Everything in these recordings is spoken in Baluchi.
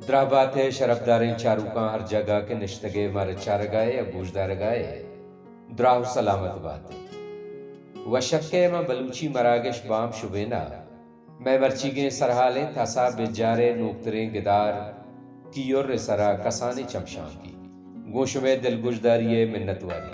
دراہ بات ئے شرپداریں چاروکاں، ہر جاگہ کہ نشتگ ئے مارا چارگ ءَ ئے یا گوشدارگ ءَ ئے، دراہ ءُ سلامت بات ئے۔ وشک ئے ماں بلوچی مراگش بام شبین ءَ۔ مئے مرچیگیں سرحال اِنت ہسا بجار ءِ نوکتریں گدار کیور ءِ سرا کسانیں چمشانکے۔ گوں شمئے دلگوشداری ءِ منتواری۔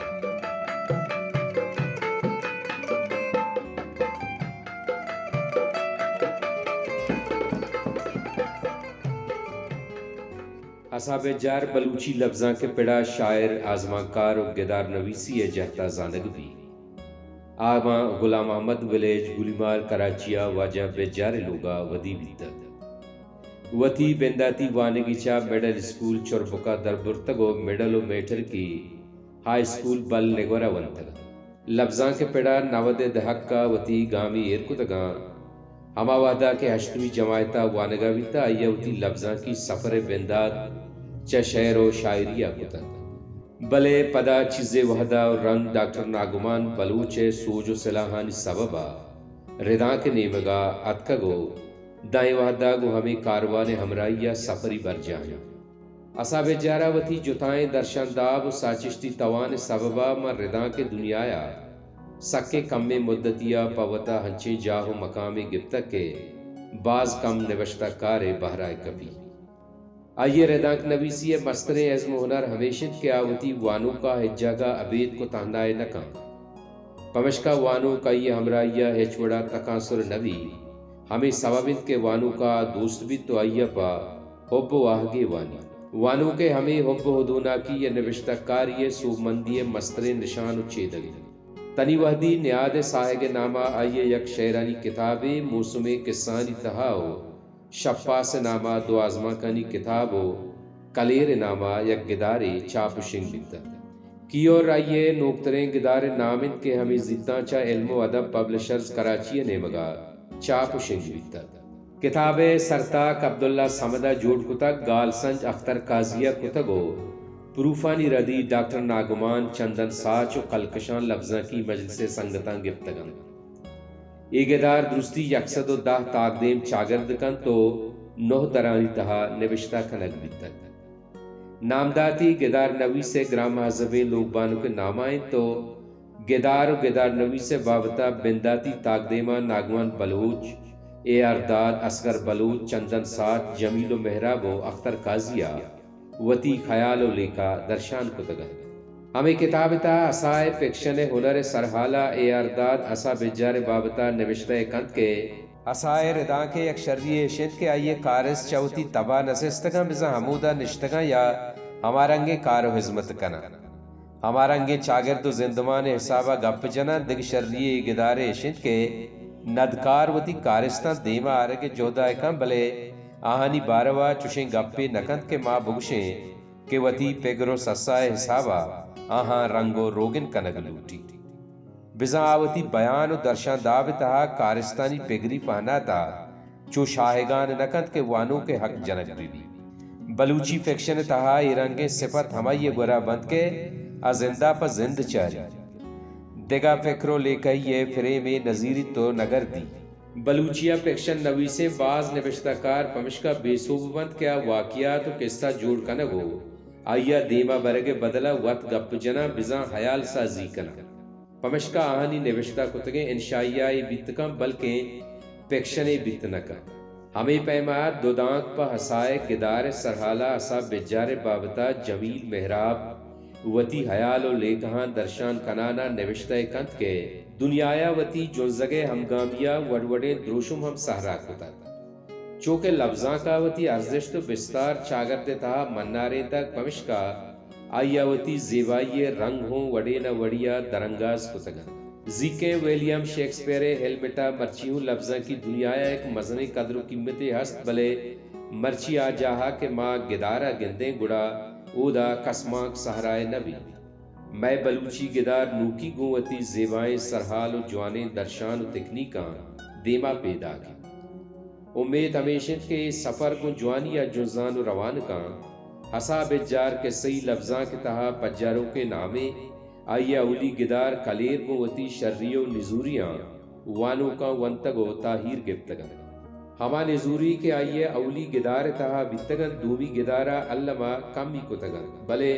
ہسا بجار بلوچی لبزانک ءِ پڑا شاعر، آزمانکار ءُ گدار نویسی ءِ جہتا زانگ بی۔ آ ماں غلام محمد ولیج، گلیمار، کراچی ءَ واجہ بجار ءِ لوگ ءَ ودی بیتگ۔ وتی بنداتی وانگی چہ مڈل اسکول چربک ءَ دربرتگ ءُ مڈل ءُ میٹرکی ہائی اسکول بل نگور ءَ ونتگ۔ لبزانک ءِ پڑا نود ءِ دہک ءَ وتی گامی ایر کتگاں۔ ہما وہدا کہ ہشتمی جماعت ءَ وانگ ءَ بیتہ، آئی ءَ وتی لبزانکی سفر ءِ بندات چہ شعر ءُ شاعری ءَ کتگ۔ بلے پدا چیزے وہدا ءُ رند ڈاکٹر ناگمان بلوچ ءِ سوج ءُ سلاہانی سبب ءَ ردانک ءِ نیمگ ءَ اتکگ ءُ داں اے وہدا گوں ہمے کاروان ءِ ہمراہی ءَ سفری برجاہ اِنت۔ ہسا بجار ءَ وتی جتائیں درشان داب ءُ ساچشتی توان ءِ سبب ءَ ماں ردانک ءِ دنیا ءَ سکیں کمیں مدتی ءَ پہ وت ءَ ہنچیں جاہ ءُ مقامے گپتگ کہ باز کم نبشتہ کارے بہر ءَ کپی۔ آئی ءِ ردانک نویسی ءِ مستریں ازم ءُ ہنر ہمیش اِنت کہ آ وتی وانوک ءَ ہچ جاگہ ابیتک ءُ تہنا ئے نہ کنت۔ پمشکا وانوک آئی ءِ ہمراہی ءَ ہچ وڑا تکانسر نہ بی۔ ہمے سوب اِنت کہ وانوک ءَ آ دوست بیت ءُ آئی ءَ پہ حب ءُ واہگے وانی۔ وانوک ءِ ہمے حب ءُ ہدوناکی ءِ نبشتہ کاری ءِ سوبمندی ءِ مستریں نشان ءُ چیدگ اِنت۔ تنی وہدی نیاد ءِ ساہگ ءِ نام ءَ آئی ءِ یک شعرانی کتابے موسم ءِ کسہانی تہا ءُ شپاس ءِ نام ءَ دو آزمانکانی کتاب ءُ کلیر ءِ نام ءَ یک گدارے چاپ ءُ شنگ بیتگ۔ کیور آئی ءِ نوکتریں گدار ءِ نام اِنت کہ ہمے زیتاں چہ علم ءُ ادب پبلشرز کراچی ءِ نیمگ ءَ چاپ ءُ شنگ بیتگ۔ کتاب ءِ سرتاک عبداللہ صمد ءَ جوڑ کتگ، گالسنج اختر قاضی ءَ کتگ ءُ پروفانی ردی ڈاکٹر ناگمان، چندن ساچ ءُ کلکشان لبزانکی مجلس ءِ سنگتاں گپتگ اَنت۔ اے گدار درستی یک سد ءُ دہ تاکدیم چاگرد کنت ءُ نہ درانی تہا نبشتہ کنگ بیتگ۔ نامداتی گدار نویس ءِ گران مہذبیں لوگ بانک ءِ نام ءَ اِنت ءُ گدار ءُ گدار نویس ءِ بابت ءَ بنداتی تاکدیماں ناگمان بلوچ، اے آر داد، اصغر بلوچ، چندن ساچ، جمیل ءُ مہراب ءُ اختر قاضی ءَ وتی خیال ءُ لیکہ درشان کتگ اَنت۔ ہمے کتاب ءِ تہا ہسا ءِ فکشن ءِ ہنر ءِ سرحال ءَ اے آر داد ہسا بجار ءِ بابت ءَ نبشتہ ئے کنت کہ ہسا ءِ ردانک ءِ یک شری ئے اِش اِنت کہ آئی ءِ کارست چہ وتی تب ءَ نہ سستگ اَنت، بزاں ہمودا نشتگ اَنت یا ہما رنگیں کار ءُ ہزمت کن اَنت۔ ہما رنگیں چاگرد ءُ زندمان ءِ حساب ءَ گپ جن اَنت۔ دگہ شری ئے اے گدار ءِ اِش اِنت کہ ندکار وتی کارستاں دیم ءَ آرگ ءِ جہد ءَ کن، بلے آہانی بارو ءَ چشیں گپے نہ کنت کہ ما بگوشیں کہ وتی پگر ءُ سسا ءِ حساب ءَ آہاں رنگ ءُ روگن کنگ لوٹیت۔ بزاں آ وتی بیان ءُ درشان داب ءِ تہا کارستانی پگری پہنات ءَ چو شاہگان نہ کنت کہ وانوک ءِ حق جنگ بہ بیت۔ بلوچی فکشن ءِ تہا اے رنگیں سپت ہمائی ءِ گورا بنت کہ آ زند ءَ پہ زند چاری، دگہ فکر ءُ لیکہی ءِ فریمے نہ زیریت ءُ نہ گردی۔ بلوچی ءِ فکشن نویسیں باز نبشتہ کار پمشکا بے سوب بنت کہ آ واقعات ءُ قصہ جوڑ کنگ ءُ آئی ءَ دیم ءَ برگ ءِ بدل ءَ وت گپ جناں، بزاں ہیال سازی کناں۔ پمشکا آہانی نبشتہ کتگیں انشائیہ ئے بیت کنت، بلکیں فکشنے بیت نہ کنت۔ ہمے پیم ءَ دو دانک پہ ہسا ءِ گدار ءِ سرحال ءَ ہسا بجار ءِ بابت ءَ جمیل مہراب وتی ہیال ءُ لیکہاں درشان کنان ءَ نبشتہ ئے کنت کہ دنیا ءَ وتی جنزگ ءِ ہمگامی ءَ وڑ وڑیں دروشم ہم سہرا کتگ۔ چو کہ لبزانک ءَ وتی ارزشت ءُ بستار چاگرد ءِ تہا منارینتگ، پمشکا آئی ءَ وتی زیبائی ءِ رنگ ہوں وڑے نہ وڑی ءَ درانگاز کتگ اَنت۔ زیکیں ویلیام شیکسپیئر ءِ ہیلمٹ ءَ مرچی ہوں لبزانکی دنیا ءَ یک مزنیں قدر ءُ قیمتے ہست، بلے مرچی آ جاہ ءَ کہ ما گدار ءَ گندیں، گڑا اودا کسمانک سہرا ئے نہ بیت۔ مئے بلوچی گدار نوکی گوں وتی زیبائیں سرحال ءُ جوانیں درشان ءُ تکنیکاں دیما پیداک اِنت۔ امیت ہمیش اِنت کہ اے سفر گوں جوانی ءَ جنزان ءُ روان کنت۔ ہسا بجار کسہی لبزانک ءِ تہا پجاروکیں نامے، آئی ءِ اولی گدار کلیر گوں وتی شری ءُ نزوریاں وانوکاں ونتگ ءُ تاہیر گپتگ اَنت۔ ہما نزوری کہ آئی ء اولی گدار ء تہا بیتگ انت، دومی گدار ء الم ء کمی کتگ انت، بلے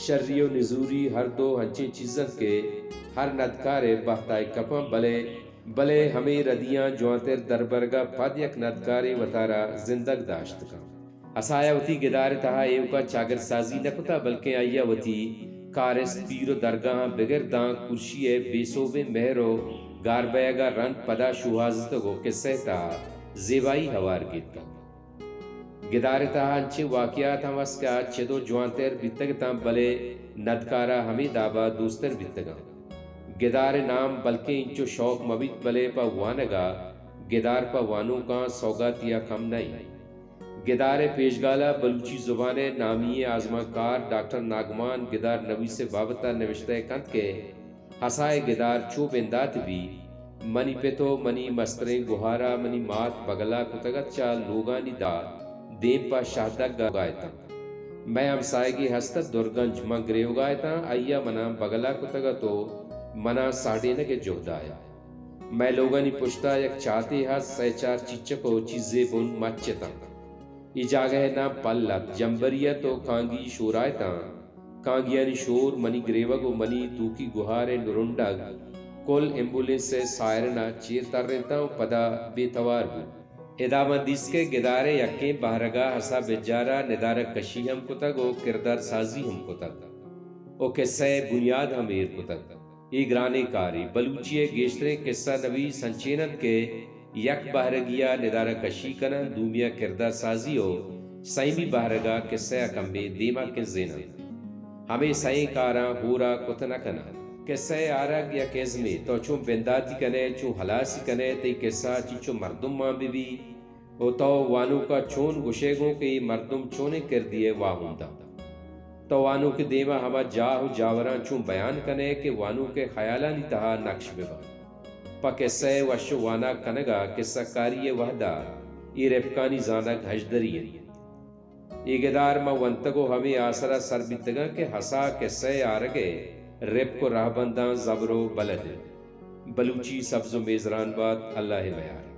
شری و نزوری ہر دو انچیں چیز انت کہ ہر ندکار ء بہت ء کپ انت، بلے، بلے ہمے ردیاں جوانتر دربرگ ء پد یک ندکارے وتارا زندگ داشت کنت۔ ہسا ء وتی گدار ء تہا ایوکا چاگرد سازی نہ کتہ، بلکیں آئی ء وتی کارست، پیر و درگاہاں بگر داں کرشی ء بے سوبیں مہر و گار بئیگ ء رند پدا شوہازتگ و کسہ ء تہا زیبائی ہوار گیتکگ۔ گدار ء تہا انچیں واقعات ہم است کہ آ چد و جوانتر بیتگ اتاں، بلے ندکار ء ہمے داب ء دوستر بیتگاں۔ گدار ء نام بلکیں انچو شوق مہ بیت، بلے پہ وانگ ء گدار پہ وانوکاں سوگاتی ء کم نہ انت۔ گدار ء پیشگال ء بلوچی زبان ء نامی ئیں آزمانکار ڈاکٹر ناگمان گدار نویس ء بابت ء نبشتہ ء کنت کہ ہسا ء گدار چو بندات بی، منی پت و منی مستریں گہار ء منی مات بگل ء کتگ ات، چہ لوگانی دا دیم پہ شہدگ ء روگ ء اتاں۔ مئے ہمساہگے ہست ات درگنج، من گریوگ ء اتاں، آئی ء منا بگل ء کتگ ات و منا ساڈینگ ء جہد ء ات۔ مئے لوگانی پشت ء یک چاتے ہست، سئے چار چیچک و چیزے بن مچ اتاں۔ اے جاگہ ء نام پل ات، جمبری ات و کانگی شورا اتاں۔ کانگیانی شور، منی گریوگ و منی توکی گہار ء نرنڈگ کل ایمبولینس ء سائرن ء چیر ترینتاں و پدا بے توار بوت۔ ادا من دیست کہ گدار ء یکیں بہرگ ء ہسا بجار ء ندارگ کشی ہم کتگ و کردار سازی ہم کتگ و کسہ ء بنیاد ہم ایر کتگ۔ اے گرانیں کارے۔ بلوچی ء گیشتریں کسہ نویس انچین انت کہ یک بہرگی ء ندارہ کشی کن انت، دومی ء کردار سازی و سئیمی بہرگ ء کسہ ء کمے دیم ء کنزین انت۔ ہمے سئیں کاراں ہور ء کت نہ کن انت۔ کسہ ء آرگ یک ازمے، تو چون بنداتی کن ئے، چون ہلاسی کن ئے، تئی کسہ چنچو مردم مان بہ بی، و تو وانوک ء چون گوش ئے گوں کہ اے مردم چونیں کردی ء واہند انت؟ تو وانوک ء دیم ء ہما جاہ و جاوراں چون بیان کن ئے کہ وانوک ء خیالانی تہا نقش بہ بنت؟ پہ کسہ ء وش و وانگ کنگ ء کسہ کاری ء وہد ء اے رپکانی زانگ ہژدری انت۔ اے گدار من ونتگ و ہمے آسر ء سر بیتگاں کہ ہسا کسہ ء آرگ ء رپک و رہبنداں زبر و بلد انت۔ بلوچی سبز و میزران بات، اللہ ء میار۔